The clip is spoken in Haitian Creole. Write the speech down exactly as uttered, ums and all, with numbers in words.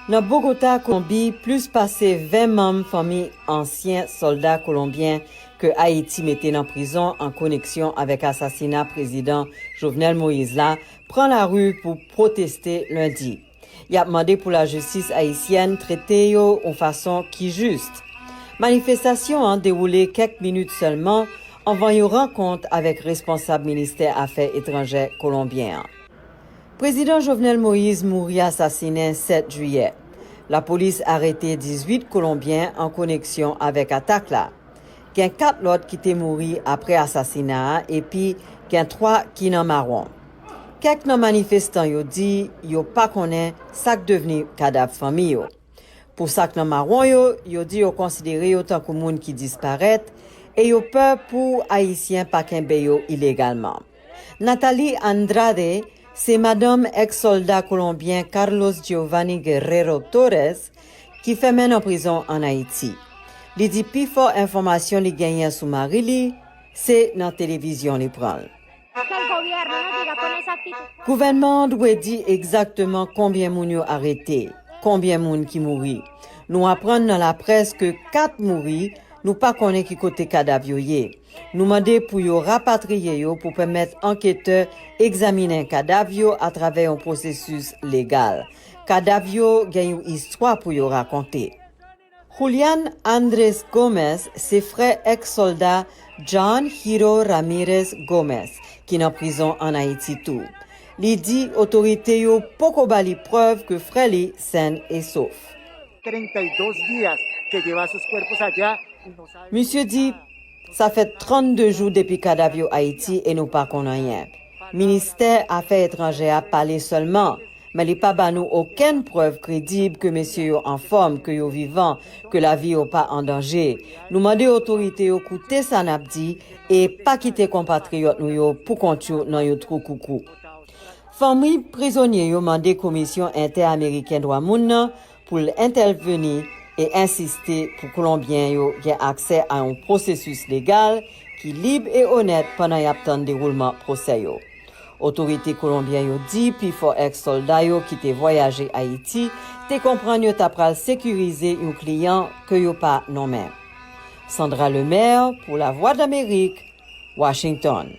Nan Bogota, Kolonbi, plis pase ven manm fanmi ansyen sòlda kolonbyen ke Ayiti mete nan prizon an koneksyon avèk asasina Prezidan Jovenel Moïse la pran lari pou pwoteste lendi. Y ap mande pou lajistis ayisyèn trete yo yon fason ki jis. Manifestasyon an dewoule kèk minit sèlman anvan yon rankont avèk responsab ministè afè etranjè kolonbyen an. Prezidan Jovenel Moïse mouri asasinen sèt jiyè. Lapolis arete dizuit Kolonbyen an koneksyon avèk atak la. Gen kat lòt ki te mouri apre asasina a epi gen twa ki nan mawon. Kèk nan manifestan yo di yo pa konnen sa k devni kadav fanmi yo. Pou sa k nan mawon yo, yo di yo konsidere yo tankou moun ki disparèt e yo pè pou Ayisyen pa kenbe yo ilegalman. Nathalie Andrade se madanm èks sòlda kolonbyen Carlos Giovanni Guerrero Torres, ki fèmen nan prizon ann Ayiti. Li di pi fò enfòmasyon li genyen sou mari li, se nan televizyon li pran l. Gouvènman an dwe di egzakteman konbyen moun yo arete, konbyen moun ki mouri. Nou aprann nan laprès ke kat mouri, nou pa konnen ki kote kadav yo ye. Nou mande pou yo rapatriye yo pou pèmèt anketè egzaminen kadav yo atravè yon pwosesis legal. Kadav yo gen yon istwa pou yo rakonte. Julian Andres Gomez se frè èks sòlda John Hiro Ramirez Gomez, ki nan prizon ann Ayiti tou. Li di otorite yo poko ba li prèv ke frè li sèn e sof. Treinta y dos días que lleva sus cuerpos allá y no sabe. Misye di, sa fè trannde jou depi kadav yo Ayiti e nou pa konn anyen. Ministè Afè Etranjè a pale sèlman, men li pa ba nou okenn prèv kredib ke mesye yo anfòm, ke yo vivan, ke lavi yo pa an danje. Nou mande otorite yo koute sa n ap di e pa kite konpatriyòt nou yo pou kont yo nan yon twou koukou. Fanmi prizonye yo mande Komisyon Entè-Ameriken Dwa Moun nan pou l entèveni e ensiste pou Kolonbyen yo gen aksè a yon pwosesis legal ki lib e onèt pandan y ap tann dewoulman pwosè yo. Otorite kolonbyen yo di pifò èks sòlda yo ki te vwayaje Ayiti te konprann yo ta pral sekirize yon kliyan ke yo pa nonmen. Sandra Lemaire pou Lavwadlamerik, Washington.